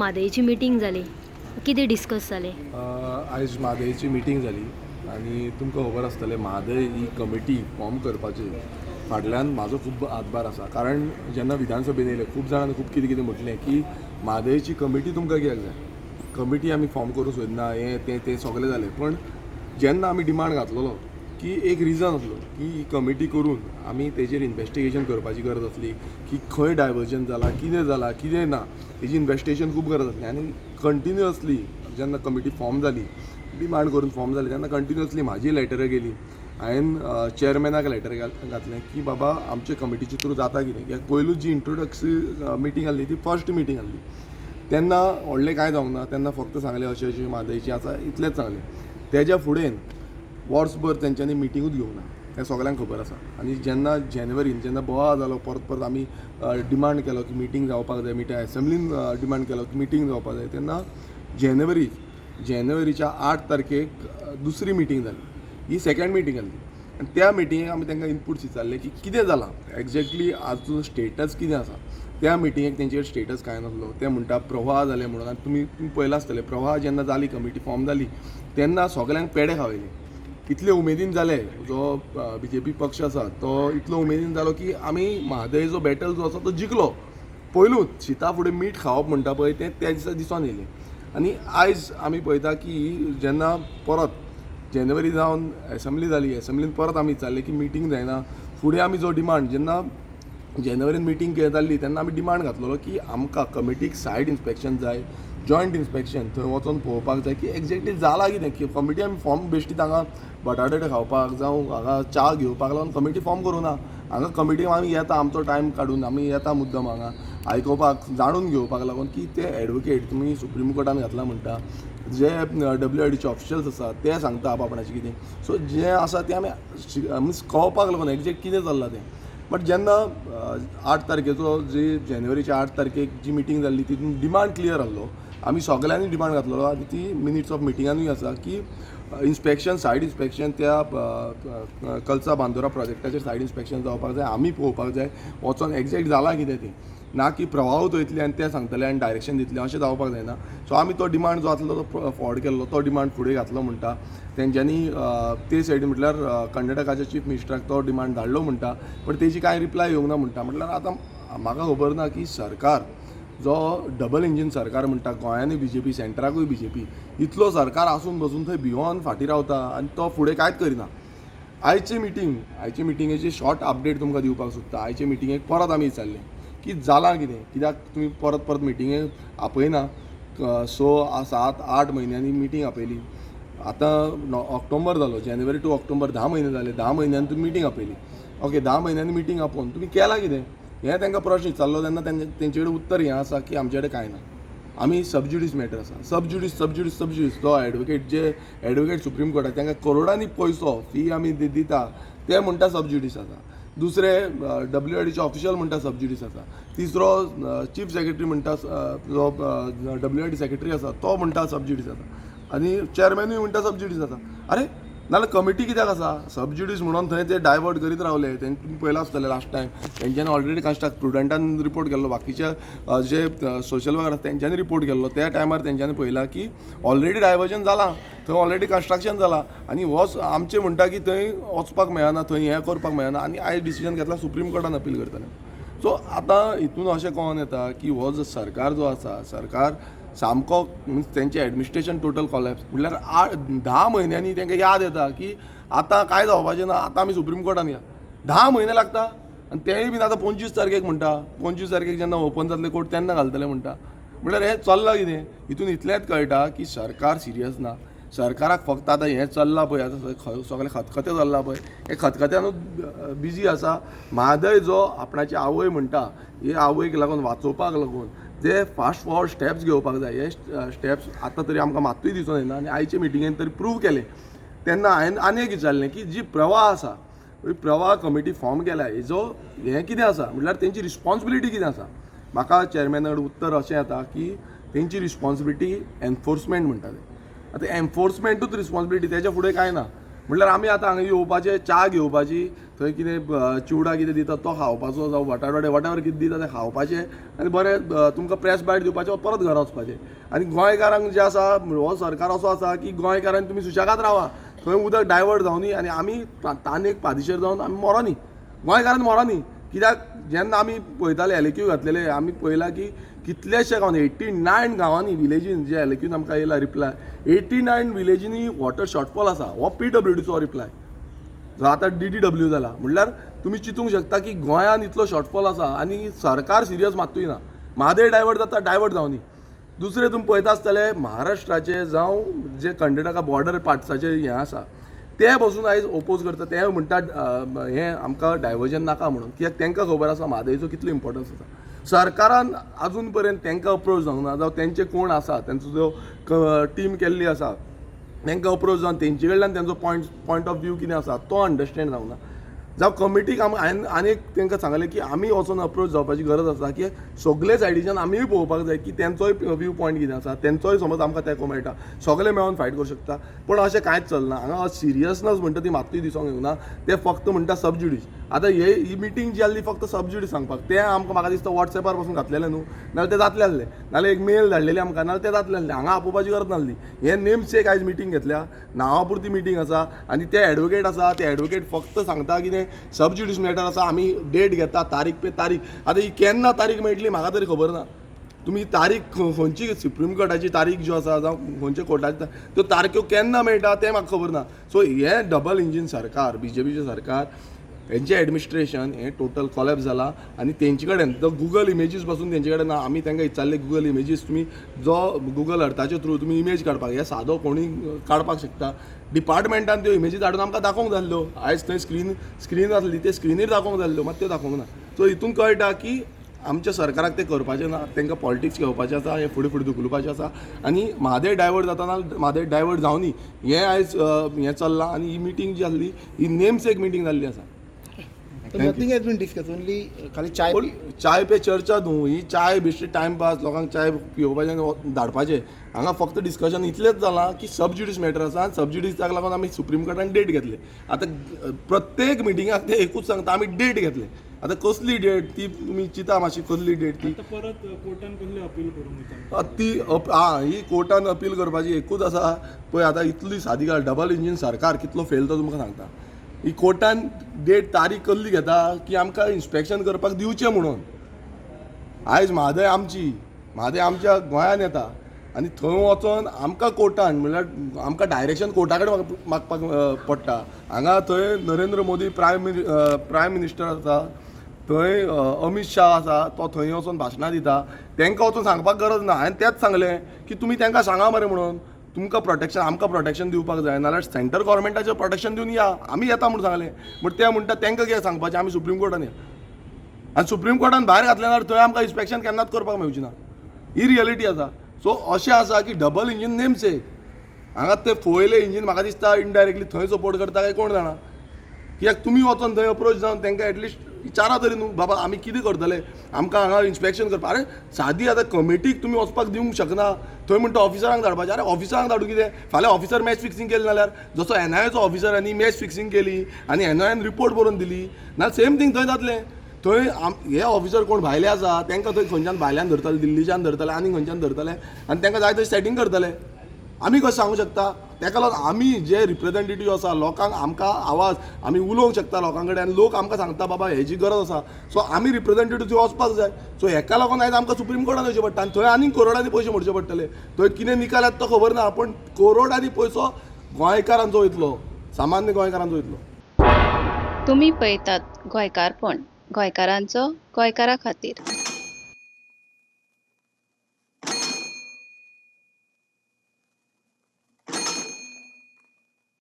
म्हादयची meeting जाली, कितें discuss जालें? आयज म्हादयची मिटींग जाली आनी तुमकां खबर आसतलें, म्हादय ही कमिटी फॉर्म करपाची फाटल्यान म्हाजो खूब हातभार आसा. कारण जेन्ना विधानसभेन येयले, खूब जाणांनी खूब कितें कितें म्हटलें की म्हादयची कमिटी तुमकां कित्याक जाय, कमिटी आमी फॉर्म करूंक सोदना, हें तें तें सगळें जालें. पण जेन्ना आमी डिमांड घातलेलो की एक रिजन आसलो की ही कमिटी करून आमी तेजेर इन्वेस्टिगेशन करपाची गरज आसली की खंय डायवर्जन जालां, कितें जालां, कितें ना, तेजी इन्वेस्टिगेशन खूब गरज आसली. आनी कंटिन्युअसली जेन्ना कमिटी फॉर्म जाली, डिमांड करून फॉर्म जाली, तेन्ना कंटिन्युअसली म्हाजी लेटरां गेली. हांवें चेअरमॅनाक लेटर घातलें की बाबा, आमचे कमिटीचे थ्रू जाता कितें? कित्याक पयलूच जी इंट्रोडक्सी मिटींग आसली, ती फर्स्ट मिटींग आसली, तेन्ना व्हडलें कांय जावंक ना. तेन्ना फक्त सांगलें अशें अशें म्हादयची आसा, इतलेंच सांगलें. तेज्या फुडें वर्सभर तेंच्यांनी मिटिंगूच घेवंक ना, हें सगल्यांक खबर आसा. आनी जेन्ना जानेवारीन जेन्ना बोवाळ जालो, परत परत आमी डिमांड केलो की मिटींग जावपाक जाय, मिटींग, एसेंब्लीन डिमांड केलो की मिटींग जावपाक जाय, तेन्ना जानेवारीच्या 8 तारखेक दुसरी मिटींग जाली. ही सेकंड मिटींग आसली आनी त्या मिटिंगेक आमी तांकां इनपुट्स विचारले की कितें जालां एग्जॅक्टली, आजून स्टेटस कितें आसा. त्या मिटिंगेक तेंचे कडेन स्टेटस कांय नासलो. ते म्हणटा प्रवाह जाले म्हणून. आनी तुमी पळयलां आसतलें, प्रवाह जेन्ना जाली, कमिटी फॉर्म जाली, तेन्ना सगल्यांक पेडे खावयले. इतले उमेदीन जाले, जो बीजेपी पक्ष आसा तो इतलो उमेदीन जालो की आमी म्हादय जो बॅटल जो आसा तो जिखलो. पयलूच शिता फुडें मीठ खावप म्हणटा पळय, तें त्या दिसा दिसोन येयलें. आनी आयज आमी पळयता की जेन्ना परत जानेवारी जावन एसेंब्ली जाली, एसेंब्लीन परत आमी विचारलें की मिटींग जायना. फुडें आमी जो डिमांड, जेन्ना जानेवारीन मिटींग जाल्ली तेन्ना आमी डिमांड घातलेलो की आमकां कमिटीक सायड इन्स्पेक्शन जाय, जॉयंट इन्स्पेक्शन, थंय वचोन पळोवपाक जाय की एग्जॅक्टली जालां कितें. की कमिटी आमी फॉर्म बेश्टी हांगा बटाटे खावपाक जावं हांगा च्या घेवपाक लागून कमिटी फॉर्म करूं ना. हांगा कमिटी आमी येता, आमचो टायम काडून आमी येता मुद्दम हांगा आयकोपाक, जाणून घेवपाक लागून की ते एडवोकेट तुमी सुप्रीम कोर्टान घातला म्हणटा, जे डब्ल्यू आय डीचे ऑफिशल्स आसा ते सांगता आप आपणाचें कितें. सो जें आसा तें आमी मिन्स कळपाक लागून एग्जॅक्ट कितें चल्लां तें. बट जेन्ना 8 तारखेचो, जी जानेवारीच्या 8 तारखेक जी मिटींग जाल्ली, तितून डिमांड क्लियर आहलो. आमी सगल्यांनी डिमांड घातलेलो आनी ती मिनिट्स ऑफ मिटिंगानूय आसा की इन्स्पेक्शन, सायड इन्स्पेक्शन, त्या कलसा बांदोरा प्रोजेक्टाचेर सायड इन्स्पेक्शन जावपाक जाय. आमी पळोवपाक जाय वचोन एग्जॅक्ट जालां कितें तें, ना की प्रवाहूच वयतले आनी ते सांगतले आनी डायरेक्शन दितले, अशें जावपाक जायना. सो आमी तो डिमांड जो आसलो तो फॉरवर्ड केल्लो, तो डिमांड फुडें घातलो म्हणटा. तेंच्यांनी ते सायडीन, म्हटल्यार कर्नाटकाच्या चीफ मिनिस्टराक तो डिमांड धाडलो म्हणटा, पण तेजी कांय रिप्लाय येवंक ना म्हणटा. म्हटल्यार आतां म्हाका खबर ना की सरकार जो डबल इंजीन सरकार म्हणटा, गोंयांनूय बीजेपी, सेंटराकूय बीजेपी, इतलो सरकार आसून बसून थंय भियोन फाटीं रावता आनी तो फुडें कांयच करिना. आयचे मिटिंगेची शॉर्ट अपडेट तुमकां दिवपाक सोदता. आयचे मिटिंगेक परत आमी विचारलें की जालां कितें, कित्याक तुमी परत परत मिटिंगेक आपयना? 6 7 8 म्हयन्यांनी मिटींग आपयली. आतां ऑक्टोबर जालो, जानेवारी टू ऑक्टोबर 10 म्हयने जाले. 10 म्हयन्यांनी तुमी मिटींग आपयली, ओके. 10 म्हयन्यांनी मिटींग आपोवन तुमी केलां कितें, हें तांकां प्रश्न विचारलो तेन्ना तेंचे कडेन उत्तर हें आसा की आमचे कडेन कांय ना, आमी सबज्युडीस मॅटर आसा. Sub judice, sub judice, sub judice. तो एडवोकेट, जे एडवोकेट सुप्रीम कोर्टाक तांकां करोडांनी पयसो फी आमी दिता, ते म्हणटा सबज्युडीस आसा. दुसरे डब्ल्यू आय डीचे ऑफिशियल म्हणटा सबज्युडीस आसा. तिसरो चीफ सेक्रेटरी म्हणटा, जो डब्ल्यू I D secretary आसा तो म्हणटा सबज्युडीस आसा आनी चेअरमॅनूय म्हणटा सबज्युडीस आसा. अरे, नाल्यार कमिटी कित्याक आसा? सबज्युडीस म्हणून थंय ते डायवर्ट करीत रावले. तुमी पळयलां आसतलें, लास्ट टायम तेंच्यांनी ऑलरेडी कन्स्ट्रक्ट प्रुडंटान रिपोर्ट केल्लो, बाकीचे जे सोशल वर्कर आसा तेंच्यांनी रिपोर्ट केल्लो. त्या टायमार तेंच्यांनी पळयलां की ऑलरेडी डायवर्जन जालां थंय, ऑलरेडी कन्स्ट्रक्शन जालां आनी हो आमचे म्हणटा की थंय वचपाक मेळना, थंय हें करपाक मेळना आनी आयज डिसिजन घेतला सुप्रीम कोर्टान अपील करतले. सो आतां हितून अशें कळोन येता की हो जो सरकार जो आसा, सरकार सामको, मिन्स तेंचें एडमिनिस्ट्रेशन टोटल कॉलॅप्स. म्हणल्यार 8 10 म्हयन्यांनी तांकां याद येता की आतां कांय जावपाचें ना, आतां आमी सुप्रीम कोर्टान या. 10 म्हयने लागता आनी तेंय बीन आतां 25 तारखेक म्हणटा, 25 तारखेक जेन्ना ओपन जातलें कोर्ट तेन्ना घालतले म्हणटा. म्हणल्यार हें चल्लां कितें? हितून इतलेंच कळटा की सरकार सिरियस ना. सरकाराक फक्त आतां हें चल्लां पळय, आतां सगळें खतखतें चल्लां पळय, हे खतखत्यानूच बिजी आसा. म्हादय जो आपणाची आवय म्हणटा, हे आवयक लागून वाचोवपाक लागून जे फास्ट फॉरवर्ड स्टेप्स घेवपाक जाय, हे स्टेप्स आतां तरी आमकां मात्तूय दिसून येना. आनी आयचे मिटिंगेन तरी प्रूव केलें. तेन्ना हांवें आनी एक विचारलें की जी प्रवाह आसा, ही प्रवाह कमिटी फॉर्म केल्या, हेजो हें कितें आसा, म्हटल्यार तेंची रिस्पॉन्सिबिलिटी कितें आसा? म्हाका चेअरमॅना कडेन उत्तर अशें येता की तेंची रिस्पॉन्सिबिलिटी एनफोर्समेंट म्हणटा ते. आतां एनफोर्समेंटूच रिस्पॉन्सिबिलिटी, तेच्या फुडें कांय ना. म्हणल्यार आमी आतां हांगा येवपाचें, च्या घेवपाची, थंय कितें चिवडा कितें दिता तो खावपाचो, जावं बटाटवडे वटेवर कितें दिता तें खावपाचें आनी बरें तुमकां प्रेस बायट दिवपाचें, परत घरा वचपाचें. आनी गोंयकारांक जें आसा, हो सरकार असो आसा की गोंयकारांनी तुमी सुशेगाद रावा, थंय उदक डायवर्ट जावनी आनी आमी तानेक पादिशेर जावन आमी मोरोनी, गोंयकारान मोरोनी. कित्याक जेन्ना आमी पळयताले एलएक्यू घातलेले, आमी पळयलां की कितलेशे गांवांनी 89 गांवांनी विलेजीन जे एलएक्यून आमकां येयला रिप्लाय, 89 विलेजींनी वॉटर शॉर्टफॉल आसा. हो पीडब्ल्यूडीचो रिप्लाय जो आतां डीडीडब्ल्यू जाला. म्हणल्यार तुमी चिंतूंक शकता की गोंयांत इतलो शॉर्टफॉल आसा आनी सरकार सिरियस मात्तूय ना. म्हादय डायवर्ट जाता, डायवर्ट जावनी. दुसरें तुमी पळयता आसतले महाराष्ट्राचे जावं जे कर्नाटका बॉर्डर पार्ट्साचे हें आसा ते बसून आयज ओपोज करता. ते म्हणटात हें आमकां डायवर्जन नाका म्हणून, कित्याक तांकां खबर आसा म्हादयचो कितलो इम्पोर्टन्स आसा. सरकारान अजून पर्यंत तांकां अप्रोच जावंक ना, जावं तेंचे कोण आसा तेंचो जो टीम केल्ली आसा तांकां अप्रोच जावन तेंचे कडल्यान तेंचो पॉयंट ऑफ व्यू कितें आसा तो अंडरस्टँड जावंक ना. जावं कमिटीक आमी हांवें आनी एक तांकां सांगलें की आमी वचोन अप्रोच जावपाची गरज आसा की सगळे सायडीच्यान आमीय पळोवपाक जाय की तेंचोय व्यू पॉयंट कितें आसा, तेंचोय समज आमकां तेंको मेळटा, सगळे मेळोन फायट करूं शकता. पूण अशें कांयच चलना हांगा. सिरियसनस म्हणटा ती मात्तूय दिसोंक येवना. ते फक्त म्हणटा सब ज्युडीस. आतां ही मिटींग जी आसली फक्त सब ज्युडीस सांगपाक, तें आमकां म्हाका दिसता वॉट्सॅपार पासून घातलेलें न्हू, नाल्यार तें जातलें आसलें, नाल्यार एक मेल धाडलेली आमकां, नाल्यार तें जातलें आसलें. हांगा आपोवपाची गरज नासली. हे नेमसेक आयज मिटींग घेतल्या, नांवा पुरती मिटींग आसा. आनी ते एडवोकेट आसा, ते एडवोकेट फक्त सांगता कितें सब ज्युडीस मॅटर आसा, आमी डेट घेता, तारीख पे तारीख. आतां ही केन्ना तारीख मेळटली म्हाका तरी खबर ना. तुमी तारीख खंयची सुप्रीम कोर्टाची तारीख ज्यो आसा जावं खंयच्या कोर्टाची त्यो तारख्यो केन्ना मेळटा तें म्हाका खबर ना. सो हें डबल इंजीन सरकार, बीजेपीचें सरकार, हेंचें एडमिनिस्ट्रेशन हें टोटल कॉलेप्स जाला. आनी तेंचे कडेन जो गुगल इमेजीस पासून तेंचे कडेन ना. आमी तांकां विचारलें गुगल इमेजीस तुमी जो गुगल अर्थाचे थ्रू तुमी इमेज काडपाक, हे सादो कोणूय काडपाक शकता. डिपार्टमेंटान त्यो इमेजीस हाडून आमकां दाखोवंक जाय आसल्यो. आयज थंय स्क्रीन आसली, ते स्क्रिनीर दाखोवंक जाय आसल्यो, मात त्यो दाखोवंक ना. सो हितून कळटा की आमच्या सरकाराक तें करपाचें ना, तांकां पॉलिटिक्स घेवपाचें आसा, हें फुडें फुडें धुकलुपाचें आसा. आनी म्हादय डायवर्ट जाता ना, म्हादय डायवर्ट जावनी हें आयज हें चल्लां. आनी ही मिटींग जी आसली ही नेमसेक मिटींग जाल्ली आसा. Nothing has been discuss, only खाली चाय. पूण चाय पे चर्चा न्हू ही, चाय बेश्टी टायमपास, लोकांक चाय पिवपाचें आनी धाडपाचें. हांगा फक्त डिस्कशन इतलेंच जालां की सब ज्युडीस मॅटर आसा आनी सब ज्युडीसाक लागून आमी सुप्रीम कोर्टान डेट घेतले. आतां प्रत्येक मिटिंगाक ते एकूच सांगता आमी डेट घेतले. आतां कसली डेट ती तुमी चिंता मातशी, कसली डेट ती. आतां परत कोर्टान कसली अपील करूंक वयता? ती आं ही कोर्टान अपील करपाची एकूच आसा. पळय आतां इतली सादी गजाल, डबल इंजीन सरकार कितलो फेल तो तुमकां सांगता. ही कोर्टान डेट तारीख कसली घेता की आमकां इन्स्पेक्शन करपाक दिवचें म्हणून. आयज म्हादय आमची, म्हादय आमच्या गोंयान येता आनी थंय वचोन आमकां कोर्टान म्हणल्यार आमकां डायरेक्शन कोर्टा कडेन मागपाक पडटा. हांगा थंय नरेंद्र मोदी प्रायम मिनिस्टर आसा, थंय अमीत शाह आसा, तो थंय वचोन भाशणां दिता. तांकां वचोन सांगपाक गरज ना. हांवें तेंच सांगलें की तुमी तांकां सांगा मरे म्हणून तुमकां प्रोटेक्शन, आमकां प्रोटेक्शन दिवपाक जाय, नाल्यार सेंट्रल गव्हर्मेंटाचें प्रोटेक्शन दिवन या, आमी येता म्हूण सांगलें. बट ते म्हणटा तांकां कितें सांगपाचें, आमी सुप्रीम कोर्टान या. आनी सुप्रीम कोर्टान भायर घातलें जाल्यार थंय आमकां इन्स्पेक्शन केन्नाच करपाक मेळची ना. ही रियलिटी आसा. सो अशें आसा की डबल इंजीन नेमसेक हांगा ते पयलें इंजीन म्हाका दिसता इनडायरेक्टली थंय सपोर्ट करता काय कोण जाणा. कित्याक तुमी वचोन थंय अप्रोच जावन तांकां एटलिस्ट विचारा तरी न्हू, बाबा आमी कितें करतले, आमकां हांगा इन्स्पेक्शन करपाक. आरे सादी आतां कमिटीक तुमी वचपाक दिवंक शकना, थंय म्हणटा ऑफिसरांक धाडपाचें. आरे ऑफिसरांक धाडूं कितें, फाल्यां ऑफिसर मॅच फिक्सिंग केलें जाल्यार, जसो एनआयएचो ऑफिसरांनी मॅच फिक्सिंग केली आनी एनआयएन रिपोर्ट बरोवन दिली ना, सेम थींग थंय जातलें. थंय हे ऑफिसर कोण भायले आसा तांकां थंय खंयच्यान भायल्यान धरतले, दिल्लीच्यान धरतले आनी खंयच्यान धरतले आनी तांकां जाय तशें सेटींग करतले. आमी कशें सांगूंक शकता? ताका लागून आमी जे रिप्रेझेंटेटीव आसा लोकांक, आमकां आवाज, आमी उलोवंक शकता लोकां कडेन आनी लोक आमकां सांगता बाबा हेजी गरज आसा. सो आमी रिप्रेझेंटेटीव थंय वचपाक जाय. सो हेका लागून आयज आमकां सुप्रीम कोर्टान वयचें पडटा आनी थंय आनीक करोडांनी पयशे मोडचे पडटले. थंय कितें निकाल येता तो खबर ना, पूण करोडांनी पयसो गोंयकारांचो वयतलो, सामान्य गोंयकारांचो वयतलो. तुमी पळयतात गोंयकारपण, गोंयकारांचो गोंयकारा खातीर.